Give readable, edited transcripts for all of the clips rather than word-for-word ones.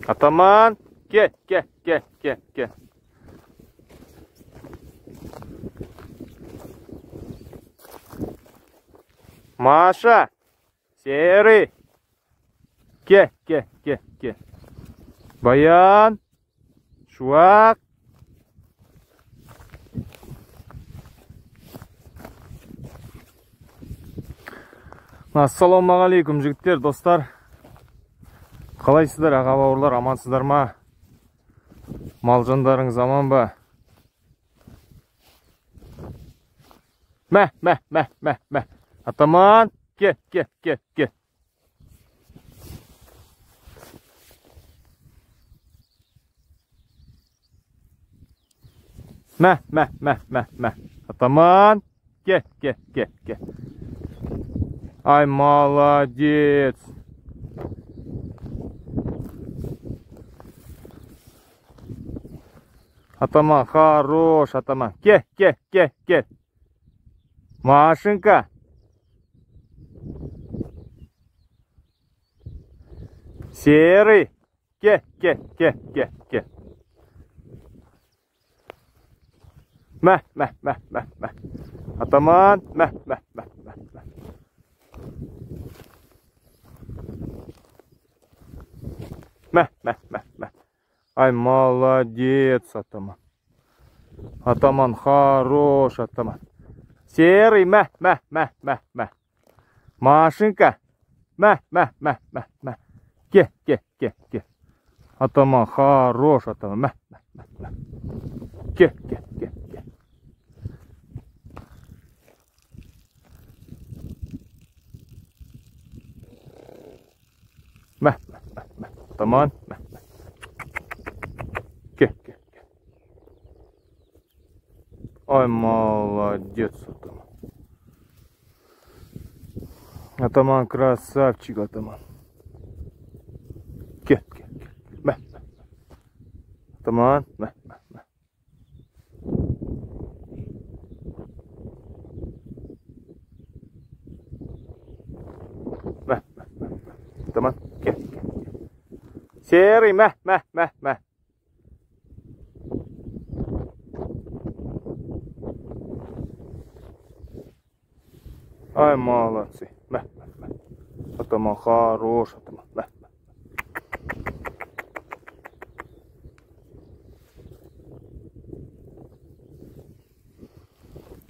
Атаман, кел, кел, кел, кел, кел. Маша, Серый, кел, кел, кел, кел. Баян, Шуақ. Ассалаумағалейкум, жігіттер, достар. Қалайсыздар, аға бауырлар, амансыздар ма? Мал жандарыңыз аман ба? Мә, мә, мә, мә, мә. Атаман, кел, кел, кел, кел. Мә, мә, мә, мә, мә. Атаман, кел, кел, кел, кел. Ай, молодец. Атаман, хорош, атаман. Кел, кел, кел, кел. Машенька. Серый. Кел, кел, кел, кел, кел. Мә, мә, мә, мә, мә. Атаман, мә, мә, мә, мә, мә. Мә, мә, мә, мә. Ай, молодец, атаман. Атаман, хорош, атаман. Серый, мә, мә, мә, мә, мә. Машенька, мә, мә, мә, мә, мә. Кел, кел, кел, кел. Атаман, хорош, атаман. Мә, мә, мә, мә. Кел, кел, кел, кел. Мә, мә, мә, мә. Атаман, мә, мә. Кел, кел, кел. Ай, молодец, атаман. Атаман, красавчик, атаман. Кел, кел, кел. Мә, мә. Атаман, мә, мә, мә. Мә, мә, мә, мә. Атаман, кел, кел, кел. Серый, мә, мә, мә, мә. Ай, молодцы. Мә, мә, мә. Атаман, хорош, атаман. Мә, мә.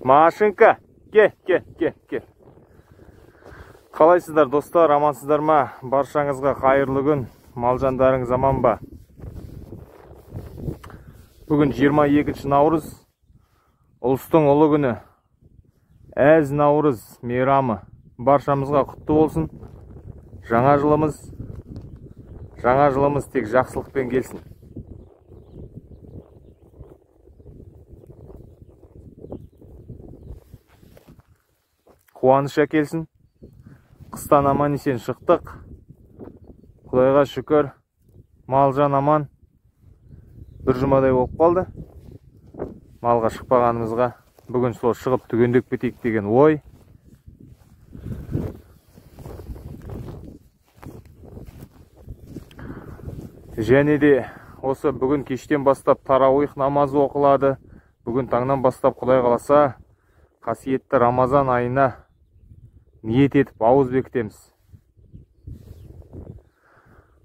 Машенька, кел, кел, кел, кел. Қалайсыздар, достар, амансыздар ма? Баршаңызға қайырлы күн. Мал жандарыңыз аман ба? Бүгін 22 наурыз, ұлыстың ұлы күні. Әз наурыз мейрамы баршамызға құтты болсын. Жаңа жылымыз, жаңа жылымыз тек жақсылықпен келсін. Қуаныш әкелсін. Қыстан аман есен шықтық. Құдайға шүкір, мал жан аман. Бір жұмадай болып қалды. Малға шықпағанымызға бүгін сол шығып түгендеп кетейік деген ой. Және де осы бүгін кештен бастап тарауих намазы оқылады. Бүгін таңнан бастап Құдай қаласа қасиетті Рамазан айына ниет етіп ауыз бекітеміз.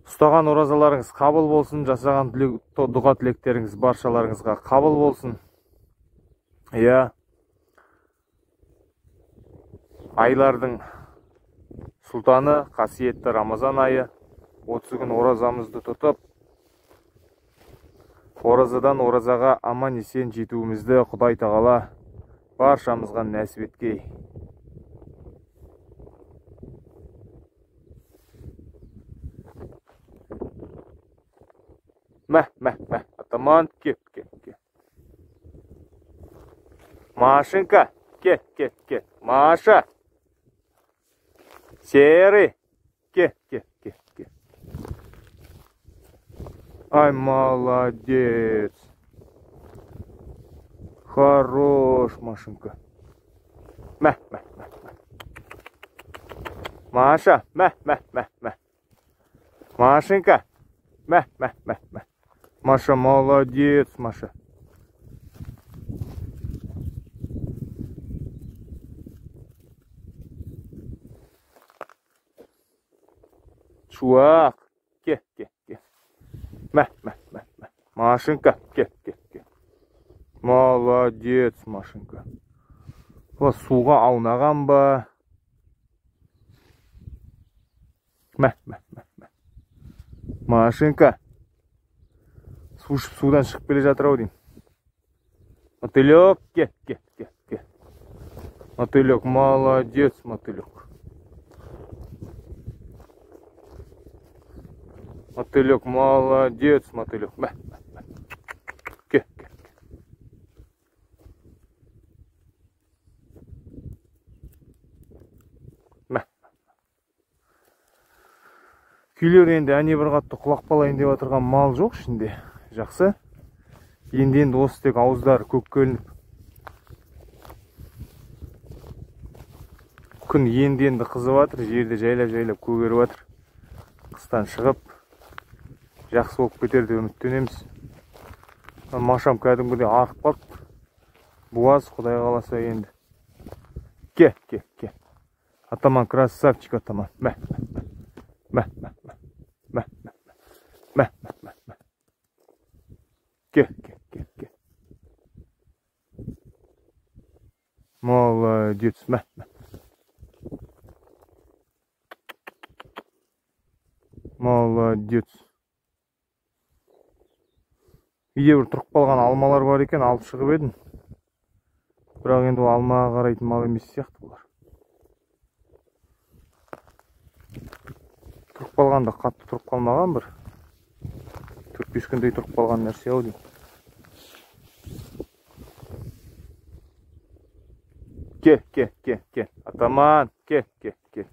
Ұстаған оразаларыңыз қабыл болсын, жасаған дұға тілектеріңіз баршаларыңызға қабыл болсын. Иә, айлардың сұлтаны қасиетті Рамазан айы. 30 күн оразамызды тұтып, оразадан оразаға аман есен жетуімізді Құдай тағала баршамызға нәсіп еткей. Мә, мә, мә, атаман, кел, кел, кел. Машенька, кел, кел, кел. Маша, Серый, кел, кел, кел, кел. Ай, молодец. Хорош, Машенька. Мә, мә, мә, мә. Маша, мә, мә, мә, мә. Машенька, мә, мә, мә, мә. Маша, молодец, Маша. Шуақ, ке, ке, ке. Мә, мә, мә, мә. Машенька, ке, ке, ке. Молодец, Машенька. Бұл суға аунаған ба? Мә, мә, мә, мә. Машенька. Су ішіп судан шығып келе жатыр ау деймін. Мотылек, ке, ке, ке, ке. Мотылек, молодец, мотылек. Мотылек, молодец, мотылек. Мә, мә, мә. Ке, ке, ке. Мә. Күйлер енді әне бір қатты құлақ балайын деп отырған мал жоқ ішінде. Жақсы. Енді осы тек ауыздары көкке ілініп. Күн енді қызып жатыр, жерде жайлап-жайлап көгеріп жатыр. Қыстан шығып жақсы болып кетер деп үміттенеміз. Машам кәдімгідей артып қалды. Буаз, Құдай қаласа енді. Ке, ке, ке. Атаман красавчик, атаман. Мә, мә, мә, мә, мә, мә, мә, мә, мә, мә. Ке, ке, ке, ке. Молодец, мә, мә. Молодец. Үйде бір тұрып қалған алмалар бар екен, алып шығып едім. Бірақ енді ол алмаға қарайтын мал емес сияқты бұлар. Тұрып қалғанда қатты тұрып қалмаған бір. 4-5 күндей тұрып қалған нәрсе ау деймін. Ке, ке, ке, ке. Атаман, ке, ке, ке.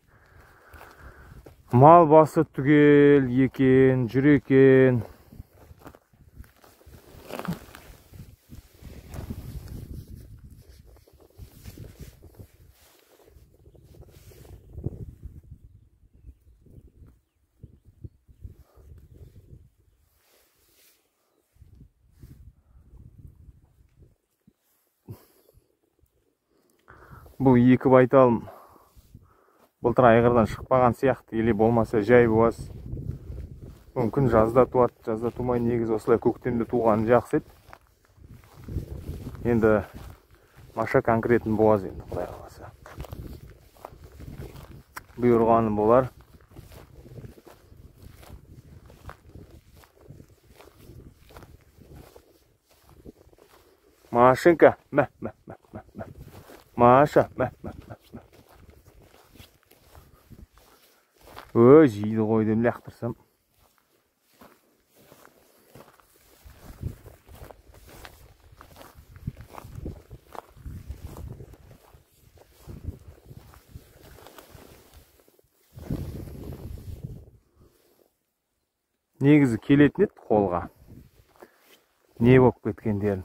Мал басы түгел екен, жүр екен. Бұл екі байталым былтыр айғырдан шықпаған сияқты, или болмаса жай буаз. Мүмкін жазда туады, жазда тумай негізі осылай көктемде туғаны жақсы еді. Енді Маша конкретно буаз енді, Құдай қаласа. Бұйырғаны болар. Машенька, мә, мә, мә, мә, мә. Маша, мә, мә, мә, мә. Өй, жейді ғой деп лақтырсам. Негізі келетін еді қолға. Не болып кеткендерін.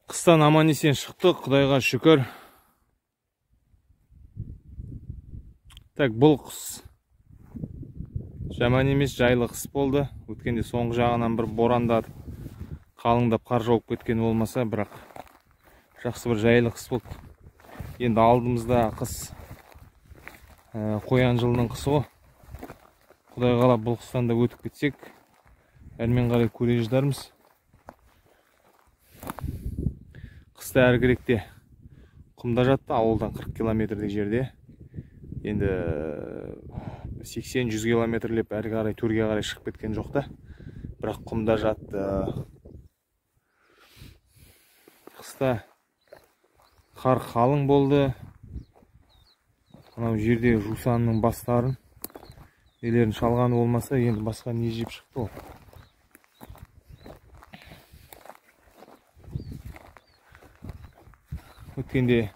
Қыстан аман-есен шықтық, Құдайға шүкір. Так, бұл қыс жаман емес, жайлы қыс болды. Өткенде соңғы жағынан бір борандатып, қалыңдап қар жауып кеткен болмаса, бірақ жақсы бір жайлы қыс болды. Енді алдымызда қыс, қоян жылының қысы ғой. Құдай қалап бұл қыстан да өтіп кетсек, әрмен қарай көре жатармыз. Қыста әргіректе құмда жатты, ауылдан 40 километрдей жерде. Енді 80-100 километрлеп әрі қарай төрге қарай шығып кеткен жоқ та. Бірақ құмда жатты. Қыста қар қалың болды. Анау жердегі жусанның бастарын, нелерін шалғаны болмаса, енді басқа не жеп шықты ол. Өткенде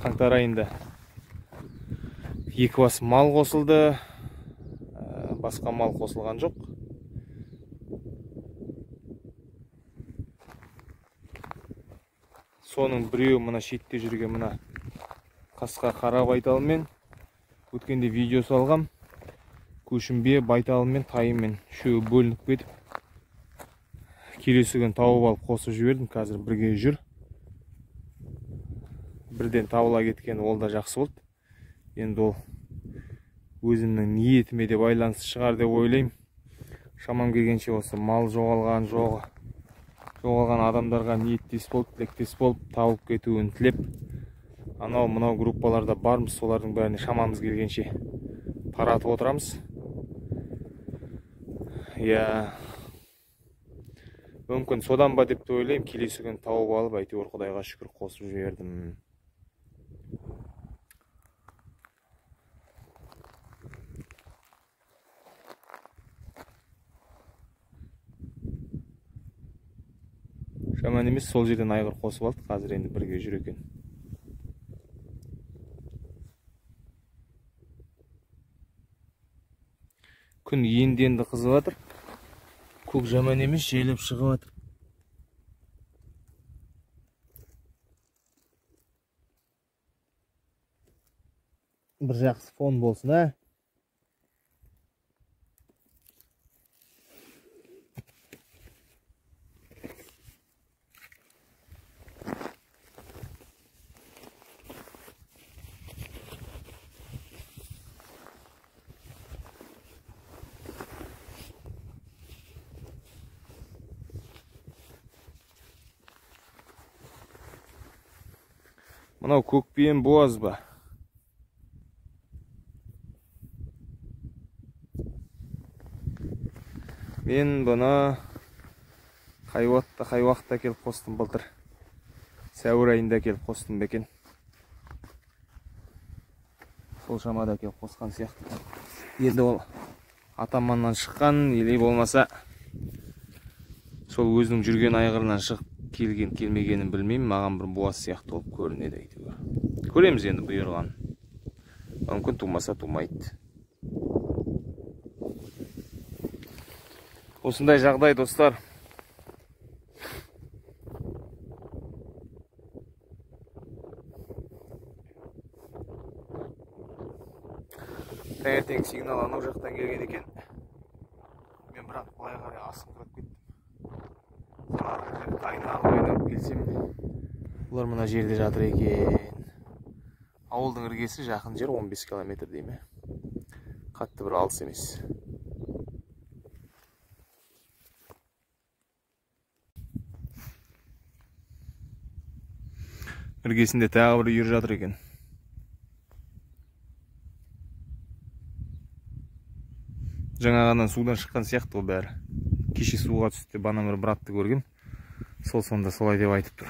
қаңтар айында 2 бас мал қосылды, басқа мал қосылған жоқ. Соның біреуі мына шетте жүрген мына қасқа қара байталмен, өткенде видео салғам, көшімбе байталмен, тайымен үшеуі бөлініп кетіп, келесі күн тауып алып қосып жібердім. Қазір бірге жүр. Бірден табыла кеткен, ол да жақсы болды. Енді ол өзімнің ниетіме де байланысты шығар деп ойлаймын. Шамам келгенше осы мал жоғалған, жоғалған адамдарға ниеттес болып, тілектес болып, табылып кетуін тілеп, анау мынау группаларда бармыз, солардың бәріне шамамыз келгенше таратып отырамыз. Иә, мүмкін содан ба деп те ойлаймын. Келесі күн тауып алып, әйтеуір Құдайға шүкір қосып жібердім. Жаман емес, сол жерден айғыр қосып алдық, қазір енді бірге жүр екен. Күн енді-енді қызып жатыр. Көк жаман емес, желіп шығып жатыр. Бір жақсы фон болсын, ә? Мынау көкбиен буаз ба? Мен бұны қай уақытта келіп қостым, былтыр сәуір айында келіп қостым ба екен? Сол шамада келіп қосқан сияқты. Енді ол атаманнан шыққан, или болмаса сол өзінің жүрген айғырынан шығып келген келмегенін білмеймін, маған бір буаз сияқты болып көрінеді әйтеуір. Көреміз енді бұйырған. Мүмкін тумаса тумайды. Осындай жағдай, достар. Таңертең сигнал анау жақтан келген екен. Мен бірақ былай қарай асығып кеттім. Айналып келсем, бұлар мына жерде жатыр екен. Ауылдың іргесі жақын жер, 15 километр дей ме? Қатты бір алыс емес. Іргесінде тағы бір үйір жатыр екен. Жаңа ғана судан шыққан сияқты ол бәрі. Кеше суға түсті, бана бір братты көргем. Сол сонда солай деп айтып тұр.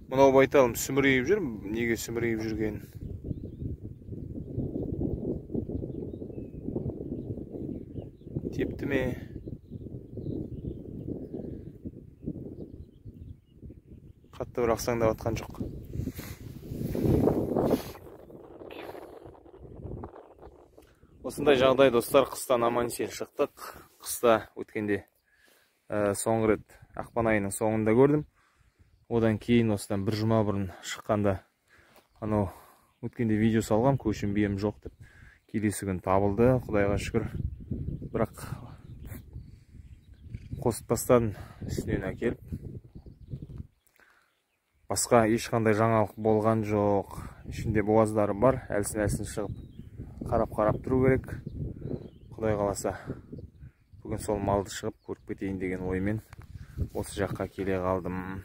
Мынау байталым сүмірейіп жүр. Неге сүмірейіп жүрген? Тепті ме? Қатты бір ақсаңдап атқан жоқ. Осындай жағдай, достар. Қыстан аман есен шықтық. Қыста өткенде соңғы рет ақпан айының соңында көрдім. Одан кейін осыдан бір жұма бұрын шыққанда анау Өткенде видео салғам, көшім бием жоқ деп. Келесі күн табылды, Құдайға шүкір. Бірақ қосып тастадым, үстінен әкеліп. Басқа ешқандай жаңалық болған жоқ. Ішінде буаздары бар, әлсін-әлсін шығып қарап-қарап тұру керек. Құдай қаласа, бүгін сол малды шығып көріп кетейін деген оймен осы жаққа келе қалдым.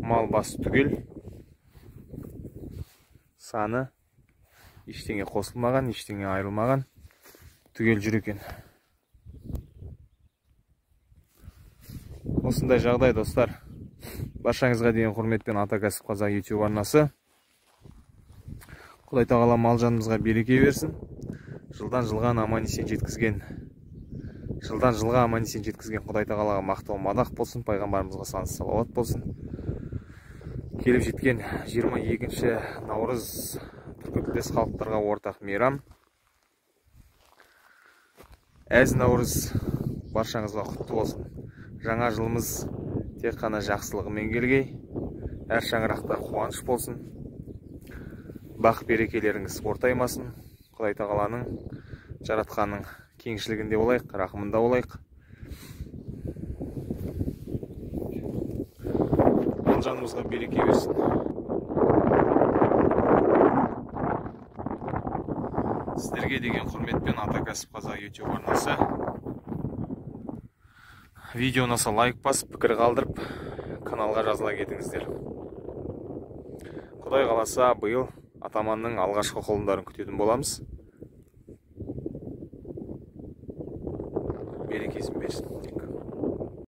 Мал басы түгел. Саны ештеңе қосылмаған, ештеңе айырылмаған. Түгел жүр екен. Осындай жағдай, достар. Баршаңызға деген құрметпен Ата Кәсіп Қазақ YouTube арнасы. Құдай тағала мал жанымызға береке берсін. Жылдан жылға аман есен жеткізген. Жылдан жылға аман есен жеткізген Құдай тағалаға мақтау мадақ болсын, пайғамбарымызға сан салауат болсын. Келіп жеткен 22 наурыз түркі тілдес халықтарға ортақ мейрам. Әз наурыз баршаңызға құтты болсын. Жаңа жылымыз тек қана жақсылығымен келгей. Әр шаңырақта қуаныш болсын. Бақ берекелеріңіз ортаймасын. Құдай тағаланың, жаратқанның кеңшілігінде болайық, рахымында болайық. Мал жанымызға береке берсін. Сіздерге деген құрметпен Ата Кәсіп Қазақ YouTube арнасы. Видео ұнаса лайк басып, пікір қалдырып, каналға жазыла кетіңіздер. Құдай қаласа, биыл атаманның алғашқы құлындарын күтетін боламыз.